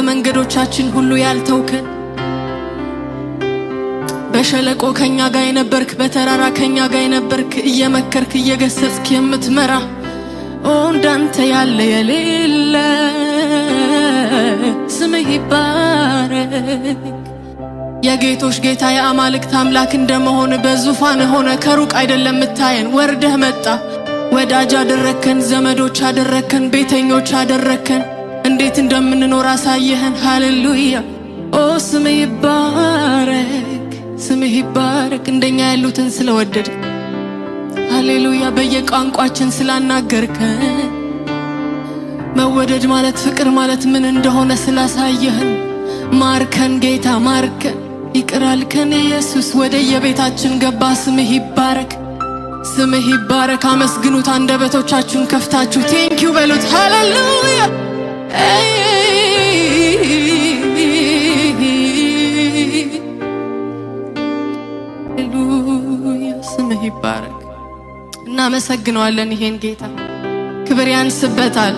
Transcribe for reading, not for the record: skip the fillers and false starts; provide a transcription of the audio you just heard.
በመንገዶቻችን ሁሉ ያልተውከን፣ በሸለቆ ከኛ ጋር የነበርክ፣ በተራራ ከኛ ጋር የነበርክ፣ እየመከርክ እየገሰጽክ የምትመራ፣ ኦ እንዳንተ ያለ የሌለ፣ ስምህ ይባረክ። የጌቶች ጌታ የአማልክት አምላክ እንደመሆን በዙፋን ሆነ ከሩቅ አይደለም የምታየን፣ ወርደህ መጣህ። ወዳጅ አደረግከን፣ ዘመዶች አደረግከን፣ ቤተኞች አደረግከን። እንዴት እንደምንኖር አሳየህን። ሃሌሉያ! ኦ ስምህ ይባረክ፣ ስምህ ይባረክ። እንደኛ ያሉትን ስለወደድክ፣ ሃሌሉያ። በየቋንቋችን ስላናገርከን፣ መወደድ ማለት ፍቅር ማለት ምን እንደሆነ ስላሳየህን፣ ማርከን ጌታ፣ ማርከን፣ ይቅር አልከን ኢየሱስ። ወደ የቤታችን ገባ። ስምህ ይባረክ፣ ስምህ ይባረክ። አመስግኑት፣ አንደበቶቻችሁን ከፍታችሁ thank you በሉት። ሃሌሉያ፣ ሃሌሉያ፣ ስምህ ይባረክ። እናመሰግነዋለን ይሄን ጌታ፣ ክብር ያንስበታል።